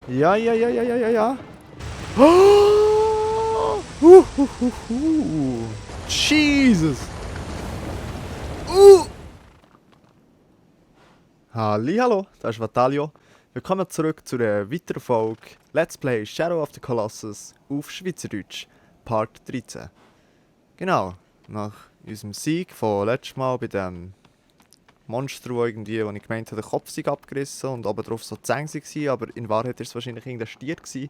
Ja, ja, ja, ja, ja, ja, ja. Jesus. Hallo, das ist Vatalio. Willkommen zurück zu einer weiteren Folge Let's Play Shadow of the Colossus auf Schweizerdeutsch, Part 13. Genau, nach unserem Sieg von letztes Mal bei dem Monster, wo ich gemeint habe, der Kopf sei abgerissen und oben drauf so Zähne war, aber in Wahrheit war es wahrscheinlich irgendein Stier gewesen,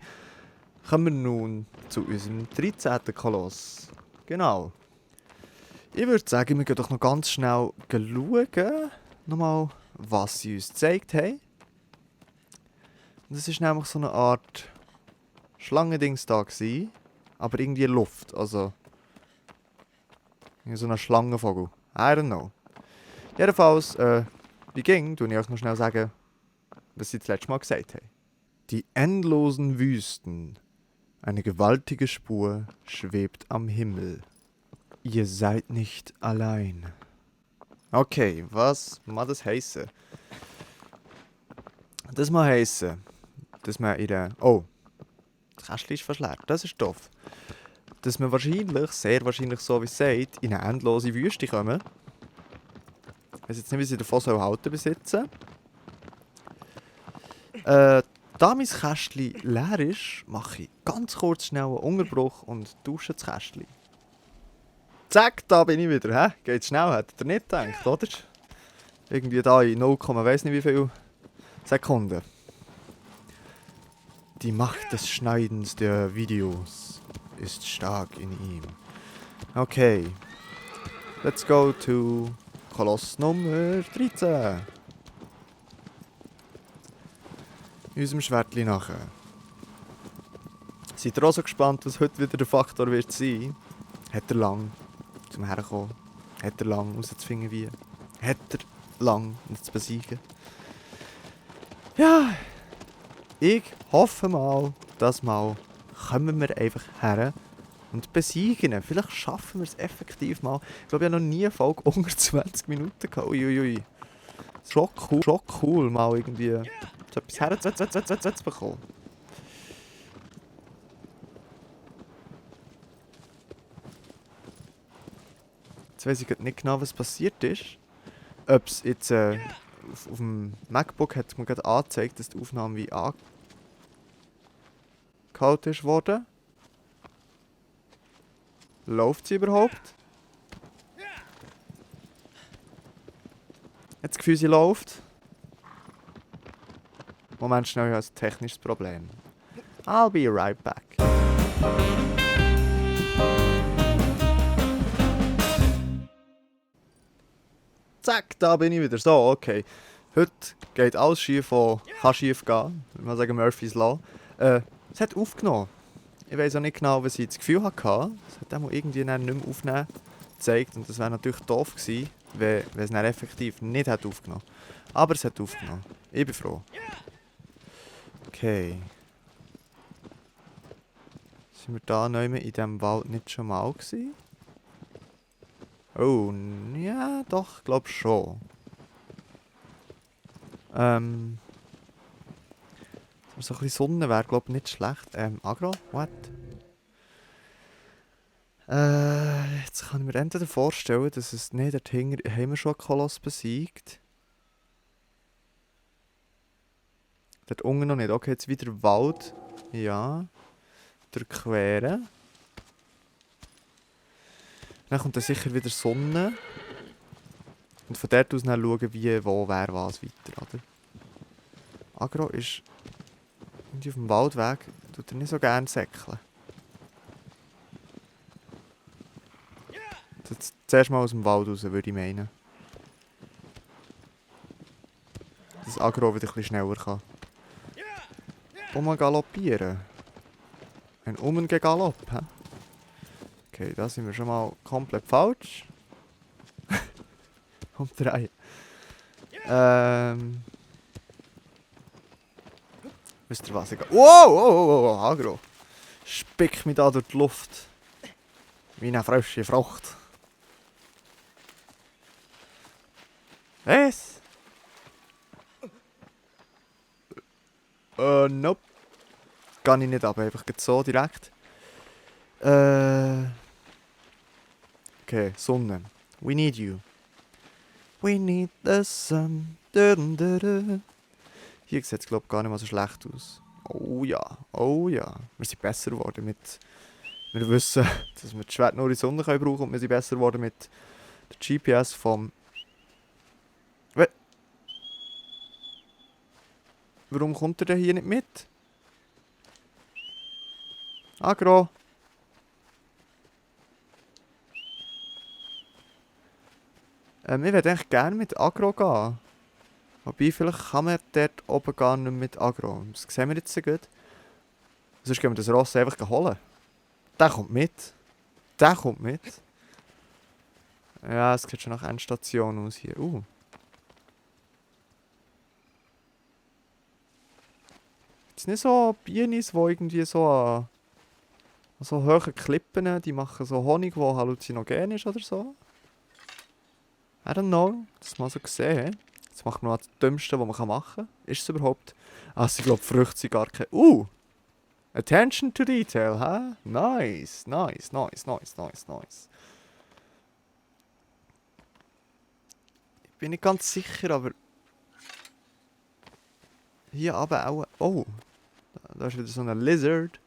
kommen wir nun zu unserem 13. Koloss. Genau. Ich würde sagen, wir gehen doch noch ganz schnell schauen, nochmal, was sie uns gezeigt haben. Das ist nämlich so eine Art Schlangendings da gewesen, aber irgendwie Luft, also so ein Schlangenvogel. I don't know. Jedenfalls, wie ging, tue ich euch noch schnell sagen, was sie das letzte Mal gesagt haben. Die endlosen Wüsten. Eine gewaltige Spur schwebt am Himmel. Ihr seid nicht allein. Okay, was mag das heissen? Das mag heissen, dass man in der... Oh, das Kästchen ist verschleert. Das ist doof. Dass wir wahrscheinlich, sehr wahrscheinlich so wie es sagt, in eine endlose Wüste kommen. Ich weiß jetzt nicht, wie sie davon halten besitzen. Da mein Kästchen leer ist, mache ich ganz kurz schnell einen Unterbruch und dusche das Kästchen. Zack, da bin ich wieder. Hä? Geht schnell, hättet ihr nicht gedacht, oder? Irgendwie da in 0, weiss nicht wie viel Sekunden. Die Macht des Schneidens der Videos ist stark in ihm. Okay. Let's go to Koloss Nummer 13. Unserem Schwertli nachher. Seid ihr auch so gespannt, was heute wieder der Faktor wird sein? Hat er lang zum Herkommen? Hat er lang rauszufinden wie? Hat er lang um zu besiegen? Ja, ich hoffe mal, dass mal kommen wir einfach her und besiegen ihn. Vielleicht schaffen wir es effektiv mal. Ich glaube, ich habe noch nie eine Folge unter 20 Minuten gehabt. Uiuiui. Schon cool, mal irgendwie so etwas herzubekommen. Jetzt weiss ich nicht genau, was passiert ist. Ob es jetzt auf dem MacBook hat mir gerade angezeigt, dass die Aufnahme wie angehalten ist worden. Läuft sie überhaupt? Jetzt das Gefühl, sie läuft. Moment schnell, ich habe ein technisches Problem. I'll be right back. Zack, da bin ich wieder. So, okay. Heute geht alles schief, was kann schief gehen. Ich würde sagen, Murphy's Law. Es hat aufgenommen. Ich weiß auch nicht genau, was ich das Gefühl hatte. Es hat auch irgendwie nicht mehr aufnehmen gezeigt. Und das wäre natürlich doof gewesen, wenn es dann effektiv nicht hat aufgenommen. Aber es hat aufgenommen. Ich bin froh. Okay. Sind wir da neu in diesem Wald nicht schon mal gewesen? Oh, ja, doch, glaub schon. So ein bisschen Sonne wäre, glaub nicht schlecht. Agro? What? Jetzt kann ich mir entweder vorstellen, dass es nicht dorthin haben wir schon einen Koloss besiegt. Dort unten noch nicht. Okay, jetzt wieder Wald. Ja. Durchqueren. Dann kommt dann sicher wieder Sonne. Und von dort aus dann schauen, wie, wo, wer, was weiter, oder? Agro ist irgendwie auf dem Waldweg, tut er nicht so gerne säckeln. Jetzt zuerst mal aus dem Wald raus, würde ich meinen. Dass Agro wieder ein bisschen schneller kann. Galoppieren. Ein Galopp, hä? Okay, da sind wir schon mal komplett falsch. Umdrehen. Wisst ihr was? Wow, Agro. Spick mich da durch die Luft. Wie eine frische Frucht. Was? Nope. gehe ich nicht ab, einfach so direkt. Okay, Sonne. We need you. We need the sun. Hier sieht es, glaube ich, gar nicht mal so schlecht aus. Oh ja, oh ja. Wir sind besser geworden mit... Wir wissen, dass wir das Schwert nur in die Sonne brauchen können und wir sind besser geworden mit der GPS vom... Warum kommt er denn hier nicht mit? Agro! Ich würde eigentlich gerne mit Agro gehen. Wobei, vielleicht kann man dort oben gar nicht mit Agro. Das sehen wir jetzt so gut. Sonst gehen wir das Ross einfach holen. Der kommt mit. Der kommt mit. Ja, es sieht schon nach Endstation aus hier. Jetzt nicht so Bienis, die irgendwie so an so hohen Klippen, die machen so Honig, der halluzinogen ist oder so. I don't know. Das mal so gesehen. Jetzt macht man noch das Dümmste, was man machen kann. Ist es überhaupt? Ah, ich glaube, Früchte sind gar keine... Attention to detail, hä? Nice, nice, nice, nice, nice, nice. Ich bin nicht ganz sicher, aber... Hier aber auch... Oh, da ist wieder so ein Lizard.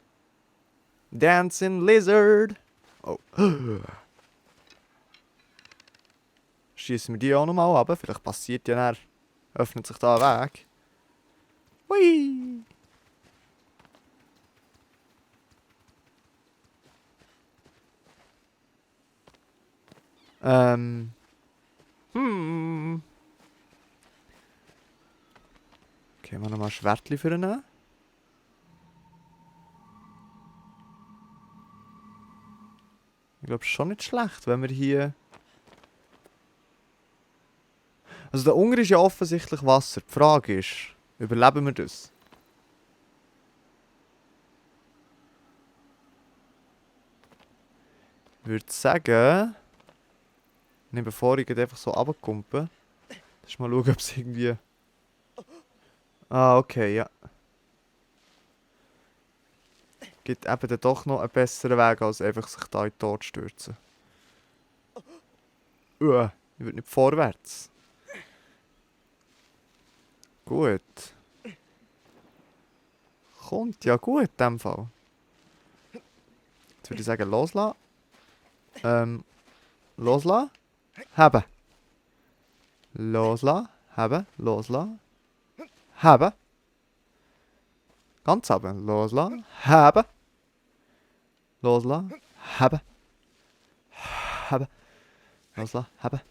Dancing Lizard. Oh. Schießen wir die auch nochmal ab. Vielleicht passiert ja dann... Öffnet sich da ein Weg. Hui! Okay, wir nochmal ein Schwertchen für ihn. Ich glaube schon nicht schlecht, wenn wir hier... Also da unten ist ja offensichtlich Wasser. Die Frage ist, überleben wir das? Ich würde sagen... Nicht bevor ich einfach so runterkumpe. Lass mal schauen, ob es irgendwie... Ah, okay, ja. Gibt eben dann doch noch einen besseren Weg, als einfach sich da in den Tod stürzen. Ich will nicht vorwärts. Gut. Kommt ja gut in dem Fall. Jetzt würde ich sagen, loslassen. Loslassen. Haben. Loslassen. Haben. Loslassen. Haben. Ganz haben. Loslassen. Haben. Loslassen. Haben. Haben. Loslassen. Haben.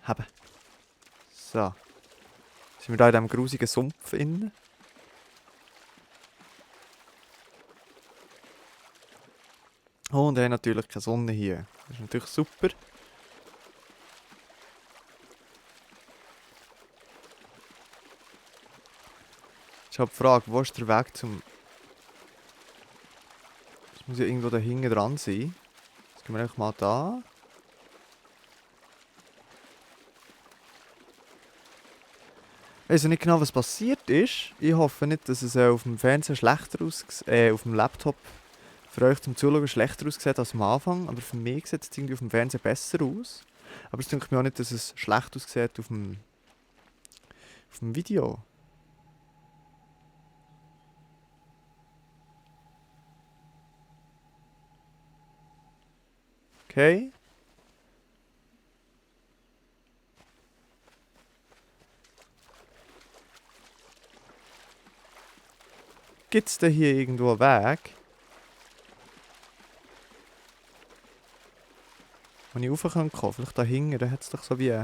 Haben. So. Sind wir da in diesem grusigen Sumpf innen? Oh, und wir haben natürlich keine Sonne hier. Das ist natürlich super. Ich habe die Frage, wo ist der Weg zum... Das muss ja irgendwo da hinten dran sein. Jetzt gehen wir einfach mal da. Ich weiß nicht genau, was passiert ist. Ich hoffe nicht, dass es auf dem Fernseher schlechter aussieht, auf dem Laptop für euch zum Zuschauen schlechter aussieht als am Anfang. Aber für mich sieht es irgendwie auf dem Fernseher besser aus. Aber es denke mir auch nicht, dass es schlecht aussieht auf dem Video. Okay. Gibt es da hier irgendwo einen Weg? Wo ich rauf kann kommen? Vielleicht da hinten, da hat es doch so wie...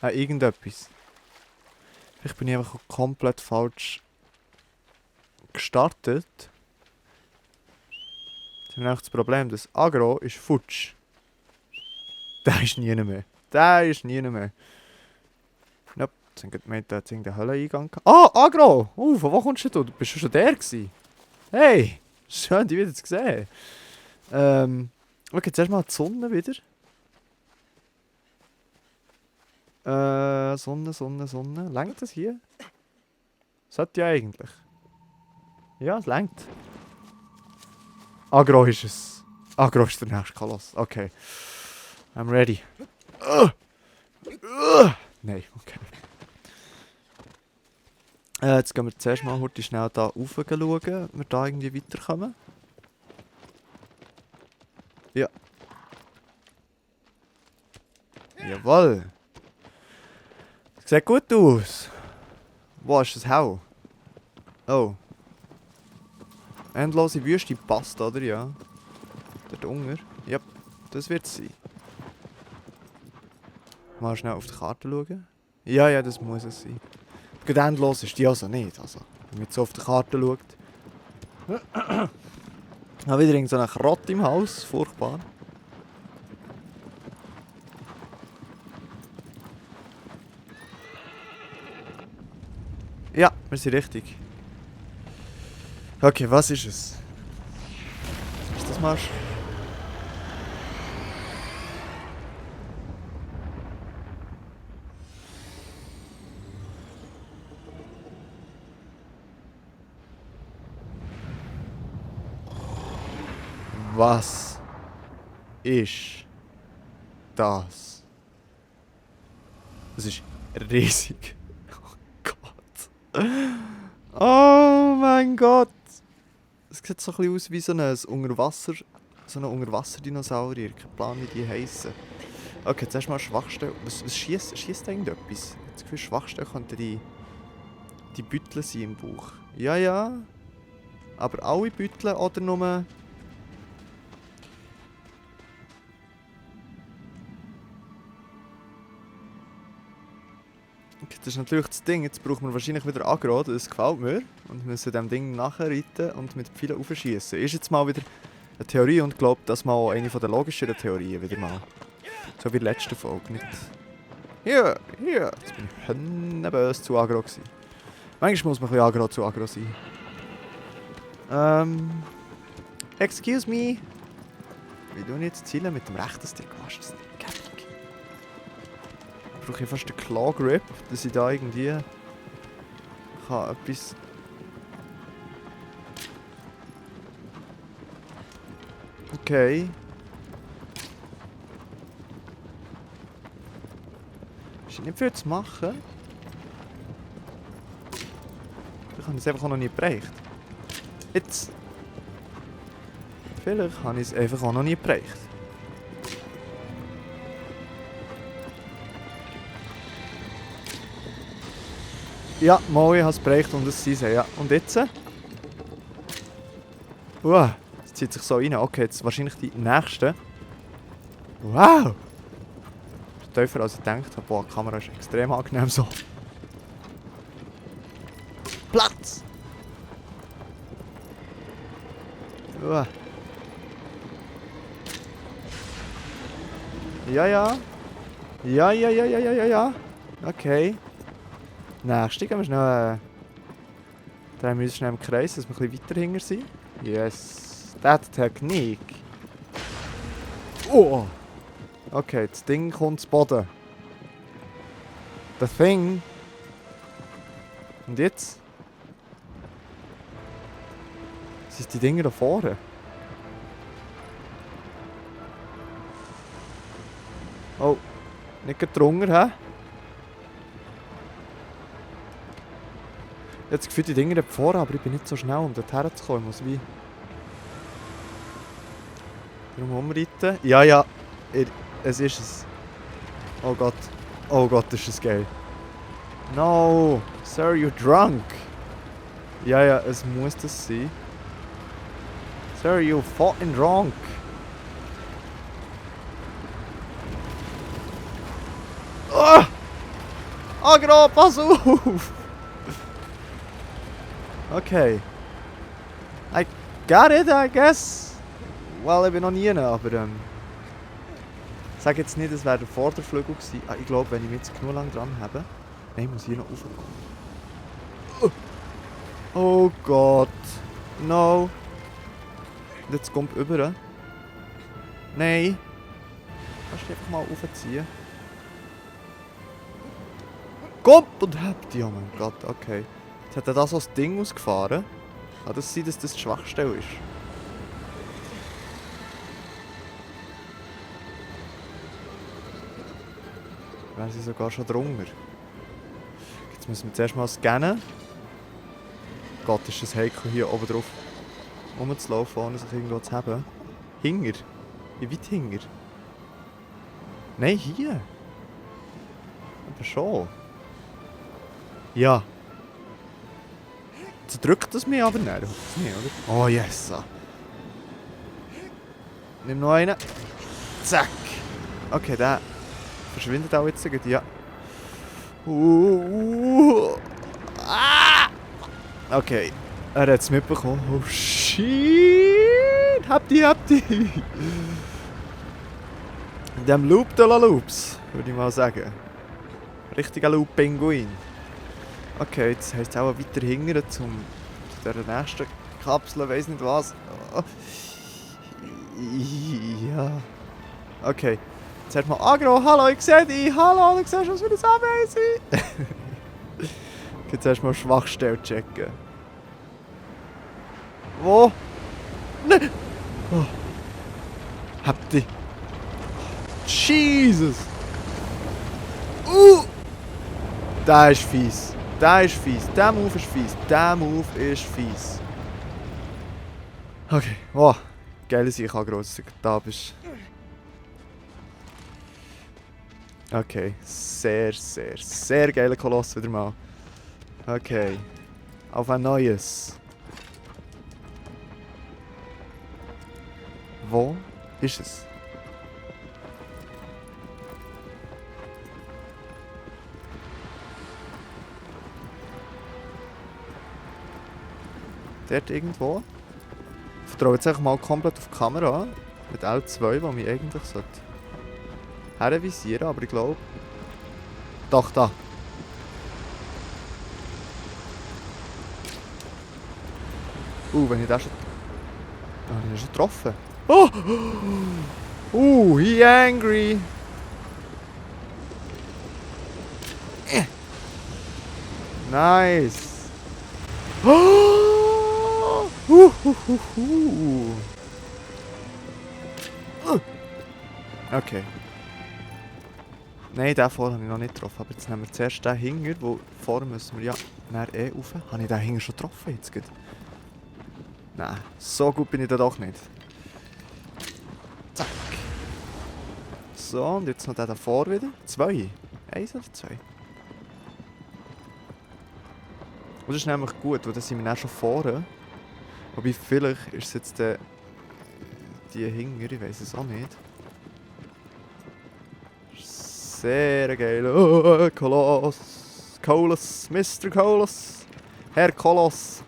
irgendetwas. Vielleicht bin ich einfach komplett falsch gestartet. Jetzt haben wir das Problem, das Agro ist futsch. Der ist nie mehr. Der ist nie mehr. Nope, jetzt haben wir da jetzt irgendeinen Höhleneingang. Ah, Agro! Von wo kommst du? Du bist schon der gewesen. Hey! Schön, dich wieder zu sehen. Okay, zuerst mal die Sonne wieder. Sonne. Längt das hier? Sollte ja eigentlich. Ja, es längt. Agro ist es. Agro ist der nächste Koloss. Okay. I'm ready. Nein, okay. Jetzt gehen wir zuerst mal heute schnell da rauf schauen, ob wir da irgendwie weiterkommen. Ja. Jawohl. Sieht gut aus. Wo ist das Hell? Oh. Endlose Wüste passt, oder? Ja. Dort unten. Ja, das wird es sein. Mal schnell auf die Karte schauen. Ja, ja, das muss es sein. Gut, endlos ist die also nicht. Also, wenn man jetzt so auf die Karte schaut. Ich habe wieder so einen Krott im Haus. Furchtbar. Ja, wir sind richtig. Okay, was ist es? Ist das Marsch? Was ist das? Das ist riesig. Oh Gott. Oh mein Gott. Es sieht so ein bisschen aus wie so ein Unterwasserdinosaurier. Kein Plan, wie die heissen. Okay, zuerst mal Schwachstelle. Was schießt irgendetwas? Ich habe das Gefühl, Schwachstelle könnten die Büttel sein im Bauch. Ja, ja. Aber alle Büttel oder nur... Okay, das ist natürlich das Ding. Jetzt brauchen wir wahrscheinlich wieder Agro. Das gefällt mir. Und wir müssen dem Ding nachreiten und mit Pfeilen aufschießen. Ist jetzt mal wieder eine Theorie und glaube, das mal eine der logischeren Theorien wieder mal. So wie die letzte Folge, nicht? Hier. Jetzt bin ich hünnebös zu Agro gewesen. Manchmal muss man ein bisschen Agro zu Agro sein. Excuse me. Wie tun jetzt zielen mit dem rechten Stick? Was ist das nicht? Ich brauche fast den Claw Grip, dass ich da irgendwie kann etwas... Okay. Ist nicht viel zu machen. Ich habe es einfach auch noch nie bereicht. Jetzt. Vielleicht habe ich es einfach auch noch nie bereicht. Ja, mal, ich habe es bereicht und es sind ja. Und jetzt? Es zieht sich so rein. Okay, jetzt wahrscheinlich die nächste. Wow! Das ist tiefer als ich gedacht habe. Boah, die Kamera ist extrem angenehm so. Platz! Ja, ja. Ja. Okay. Nächste gehen wir schnell... drehen wir uns schnell im Kreis, dass wir ein bisschen weiter hinter sind. Yes. That Technik. Oh! Okay, das Ding kommt zu Boden. The Thing. Und jetzt? Sind die Dinger da vorne? Oh. Nicht drunter, hä? Jetzt gefühlt die Dinger da vorne, aber ich bin nicht so schnell, um dorthin zu kommen. Ich muss wie... darum umreiten. Ja, ja. Es ist es. Oh Gott. Oh Gott, ist das geil. No! Sir, you're drunk! Ja, ja, es muss das sein. Sir, you fucking drunk! Oh! Agro, pass auf! Okay. I got it, I guess. Well, ich bin noch nie, aber ich sage jetzt nicht, es wäre der Vorderflügel gewesen. Ich glaube, wenn ich mich jetzt genug lang dran habe... Nein, ich muss hier noch raufkommen. Oh Gott. No. Und jetzt kommt über. Nein. Kannst du einfach mal raufziehen? Kommt und habt die, oh mein Gott, okay. Jetzt hat er da so das Ding ausgefahren. Kann das sein, dass das die Schwachstelle ist? Wären sie sogar schon drunter. Jetzt müssen wir zuerst mal scannen. Gott, ist das heikel hier oben drauf rumzulaufen, ohne sich irgendwo zu haben. Hinger? Wie weit hinger? Nein, hier. Aber schon. Ja. Zerdrückt das mich aber nicht, nicht, oder? Oh yes. So. Nimm noch einen. Zack. Okay, der verschwindet auch jetzt. Ja. Ah! Okay. Er hat es mitbekommen. Oh shit. Habt ihr. In dem Loop de la Loops, würde ich mal sagen. Richtiger Loop-Pinguin. Okay, jetzt heisst es auch weiter hingern zu dieser nächsten Kapsel, weiss nicht was. Ja. Okay. Jetzt erstmal Agro, hallo, ich sehe dich, hallo, du siehst aus wie das Amazing. Jetzt erstmal Schwachstelle checken. Wo? Nein! Oh. Habt ihr. Jesus! Der ist fies. Der ist fies. Der Move ist fies. Der Move ist fies. Okay. Wow. Geil, dass ich gross da bist. Okay. Sehr, sehr, sehr geiler Koloss wieder mal. Okay. Auf ein neues. Wo ist es? Dort irgendwo. Ich vertraue jetzt einfach mal komplett auf die Kamera mit L2, die mich eigentlich hervisieren, aber ich glaube... Doch, da. Wenn ich den schon... Da habe ich ihn schon getroffen. Oh! He angry! Nice! Okay. Nein, den vorne habe ich noch nicht getroffen. Aber jetzt nehmen wir zuerst den Hinger, wo vorne müssen wir ja rauf. Habe ich den Hinger schon getroffen jetzt? Nein, so gut bin ich da doch nicht. Zack. So, und jetzt noch den da vorne wieder. 2. 1 oder 2? Und das ist nämlich gut, weil dann sind wir dann schon vorne. Wobei vielleicht ist es jetzt die Hinger, ich weiß es auch nicht. Sehr geil. Oh, Koloss. Koloss. Mr. Koloss. Herr Koloss.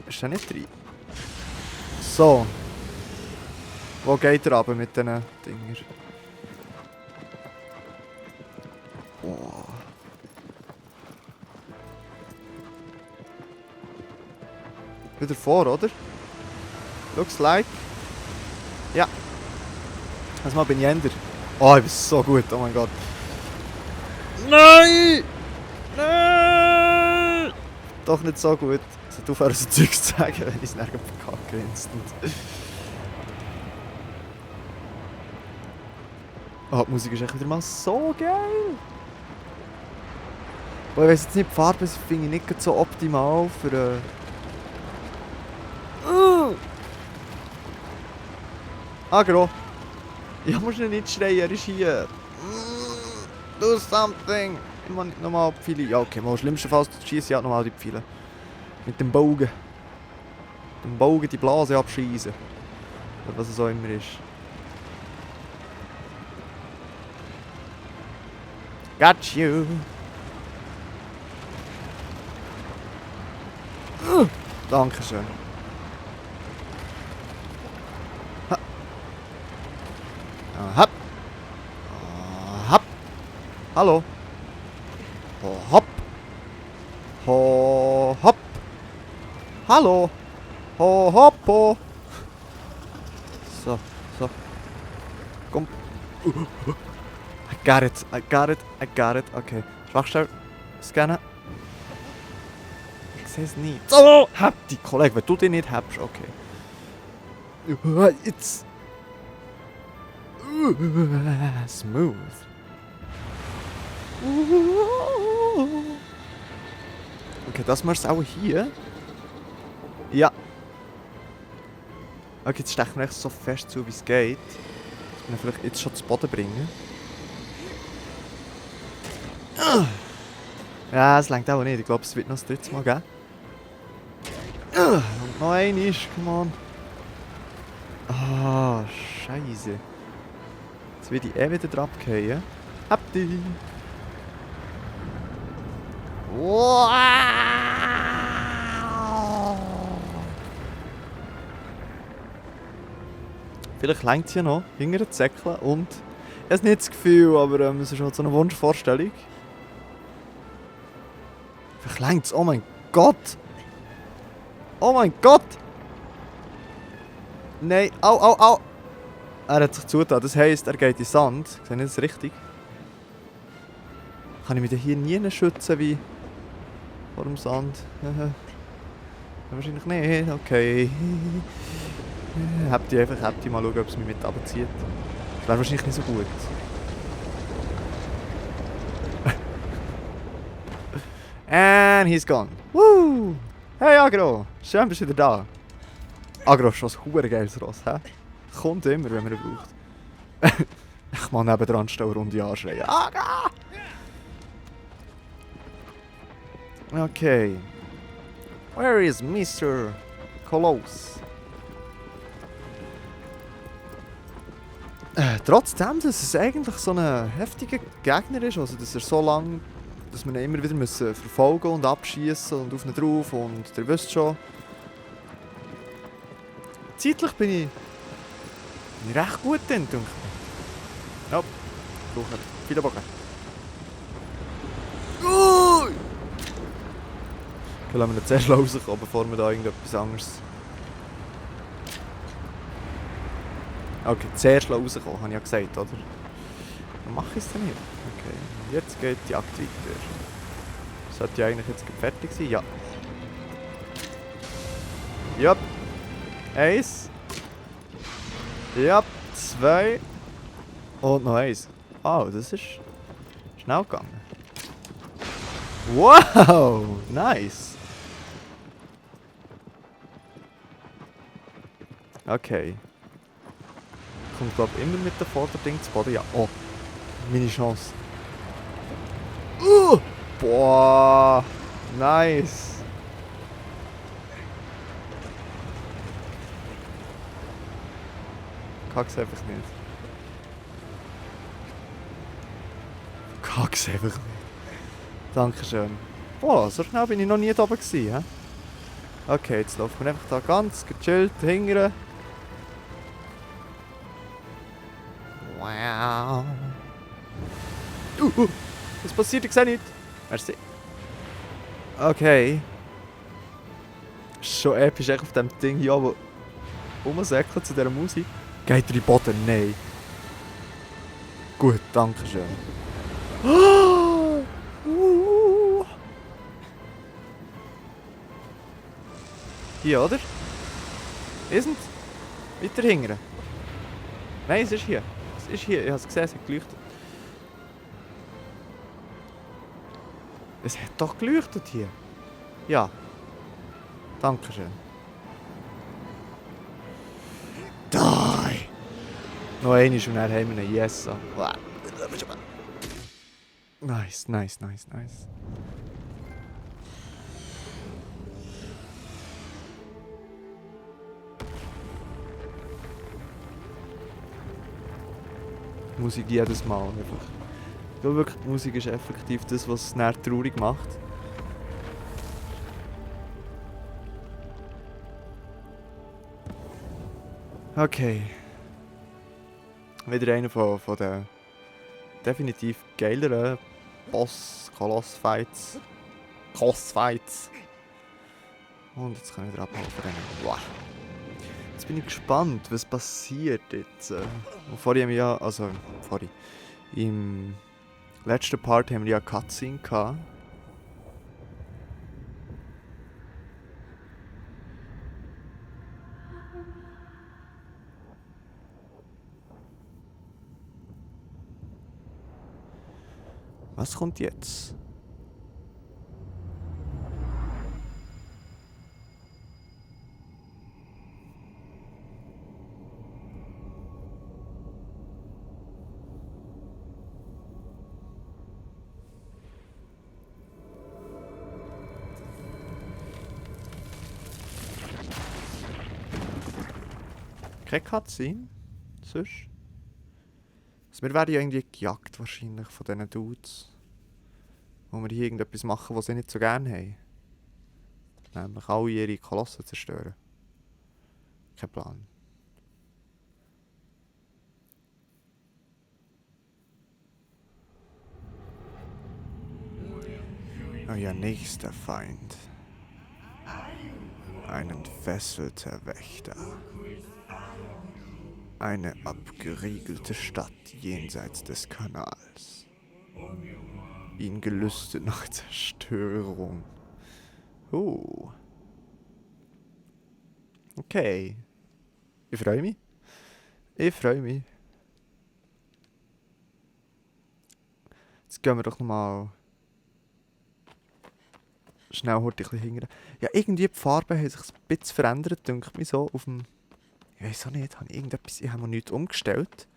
Ist der nicht drin? So. Wo geht er aber mit diesen Dinger? Oh. Wieder vor, oder? Looks like. Ja. Mal bin ich Ender. Oh, ich bin so gut, oh mein Gott. Nein! Nein! Doch nicht so gut. Ich sollte aufhören, so Zeug zu sagen, wenn ich es nirgends verkacke instant. Oh, die Musik ist echt wieder mal so geil. Boah, ich weiss jetzt nicht, die Farbe finde ich nicht so optimal für... Agro! Ja, musst du nicht schreien, er ist hier. Do something! Ich muss nicht nochmal Pfeile. Ja, okay, mal schlimmstenfalls schieße ich auch nochmal die Pfeile. Mit dem Bogen. Mit dem Bogen die Blase abschießen. Oder was es auch immer ist. Got you! Dankeschön. Hopp. Hopp. Hallo. Ho, hopp. Ho, hopp. Hallo. Ho, hoppo. So, so. Komm. I got it. I got it. I got it. Okay. Schwachstelle. Scannen. sehe es nicht. Oh, hab die Kollege, wenn du den nicht habst, okay. Jetzt. Smooth. Okay, das machst du auch hier. Ja. Okay, jetzt stechen wir echt so fest zu, wie es geht. Das können wir vielleicht jetzt schon zu Boden bringen. Ja, es reicht auch nicht. Ich glaube, es wird noch das dritte Mal geben. Und noch einmal, come on. Ah, Scheiße. Jetzt werde ich wieder drauf fallen. Habt ihr? Wow! Vielleicht längt es ja noch, hinter den Säckeln und... Ich habe nicht das Gefühl, aber es ist halt so eine Wunschvorstellung. Vielleicht längt es, oh mein Gott! Oh mein Gott! Nein, au, au, au! Er hat sich zugetan, das heisst, er geht in den Sand. Sehe ich das richtig? Kann ich mich denn hier nie schützen wie vor dem Sand? Wahrscheinlich nicht, okay. Habt ihr mal schauen, ob es mich mit runterzieht. Das wäre wahrscheinlich nicht so gut. And he's gone. Woo! Hey Agro! Schön bist du wieder da. Agro ist schon ein verdammt geiles Ross, hä? Kommt immer, wenn man ihn braucht. Ich muss nebendran stehen und Runde anschreien. Agro! Okay. Where is Mr. Colosse? Trotzdem, dass es eigentlich so ein heftiger Gegner ist, also dass er so lang, dass wir ihn immer wieder müssen verfolgen und abschießen und auf ihn drauf und ihr wisst schon. Zeitlich bin ich recht gut drin, denke ich. Ja, ich brauche viele Bogen. Okay, lassen wir ihn zuerst rauskommen, bevor wir da irgendetwas anderes... Okay, zuerst rauskommen, habe ich ja gesagt, oder? Dann mache ich es denn nicht. Okay, jetzt geht die Jagd weiter. Sollte ja eigentlich jetzt fertig sein? Ja. Ja. 1. Ja, 2. Und noch 1. Oh, das ist schnell gegangen. Wow, nice. Okay. Kommt glaube ich immer mit dem Vorderding zu Boden. Ja. Oh, meine Chance. Boah, nice. Kack's einfach nicht. Kack's einfach nicht. Dankeschön. Boah, so schnell bin ich noch nie da oben gewesen, hä? Okay, jetzt laufen wir einfach da ganz gechillt hingern. Wow. Was passiert? Ich sehe nichts. Merci. Okay. Schon episch, echt auf dem Ding hier oben rumsäckeln zu dieser Musik. Geht er in den Boden? Nein. Gut, danke schön. Hier, oder? Isn't? Weiter hingern. Nein, es ist hier. Es ist hier. Ich habe es gesehen, es hat geleuchtet. Es hat doch geleuchtet hier. Ja. Dankeschön. Die! Noch einmal und dann haben wir einen Yesa. Nice, nice, nice, nice. Musik jedes Mal einfach. Ich glaube wirklich, die Musik ist effektiv das, was es näher traurig macht. Okay. Wieder einer von den definitiv geileren Boss-Koloss-Fights. Koss-Fights. Und jetzt kann ich wieder abhauen von denen. Wow. Jetzt bin ich gespannt, was passiert jetzt. Und vorhin haben wir ja, also vorhin, im letzten Part haben wir ja Cutscene gehabt. Was kommt jetzt? Keine Cutscene? Sonst? Also wir werden ja irgendwie gejagt wahrscheinlich von diesen Dudes. Wo wir hier irgendetwas machen, was sie nicht so gerne haben. Nämlich alle ihre Kolosse zerstören. Kein Plan. Euer nächster Feind. Ein entfesselter Wächter. Eine abgeriegelte Stadt jenseits des Kanals. Ihn gelüstet nach Zerstörung. Okay. Ich freue mich. Ich freue mich. Jetzt gehen wir doch nochmal schnell heute ein bisschen hingern. Ja, irgendwie die Farben haben sich ein bisschen verändert, denke ich so, auf dem... Ich weiß auch nicht, ich habe noch nichts umgestellt.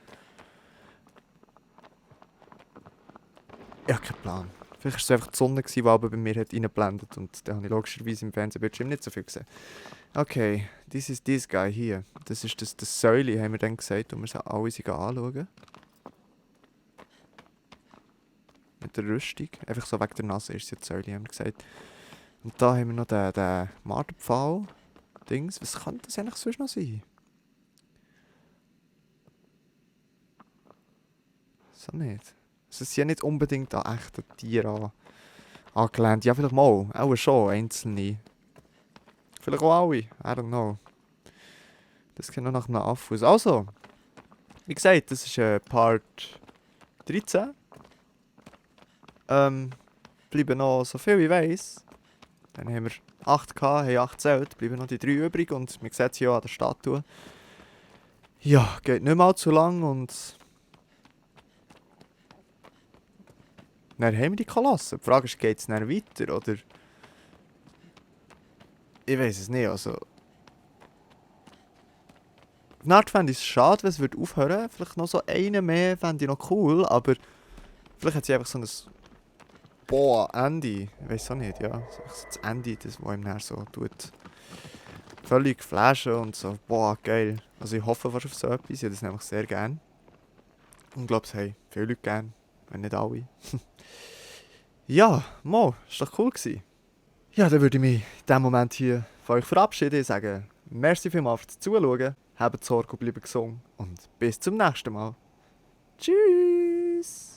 Ich habe keinen Plan. Vielleicht war es einfach die Sonne, die aber bei mir hat reingeblendet und dann habe ich logischerweise im Fernsehbildschirm nicht so viel gesehen. Okay, this is this guy hier. Das ist das Säule, haben wir dann gesagt, und wir sie alle anschauen. Mit der Rüstung. Einfach so wegen der Nase ist es jetzt Säule, haben wir gesagt. Und da haben wir noch den Marterpfahl-Dings. Was kann das eigentlich sonst noch sein? So nicht. Also es sind ja nicht unbedingt an echte Tiere angelehnt. Ja, vielleicht mal. Auch schon, einzelne. Vielleicht auch alle. I don't know. Das geht noch nach einem Affe aus. Also, wie gesagt, das ist Part 13. Bleiben noch so viel ich weiss. Dann haben wir 8 gehabt, haben 8 gezählt. Bleiben noch die 3 übrig und man sieht es hier auch an der Statue. Ja, geht nicht mal zu lang und... Dann haben wir die Kolosse. Die Frage ist, geht es dann weiter, oder? Ich weiß es nicht, also... Auf eine Art fände ich es schade, wenn es aufhören würde. Vielleicht noch so einen mehr fände ich noch cool, aber... Vielleicht hat sie einfach so ein... Boah, Ende. Ich weiß auch nicht, ja. So das Ende, das wo ihm dann so tut... Völlig flashen und so, boah, geil. Also ich hoffe fast auf so etwas, ich hätte das nämlich sehr gern. Und ich glaube, es haben viele Leute gern, wenn nicht alle. Ja, mo, ist doch cool gewesen. Ja, dann würde ich mich in diesem Moment hier von euch verabschieden und sagen, merci vielmals fürs Zuschauen, habt Sorge und bleibt gesund und bis zum nächsten Mal. Tschüss!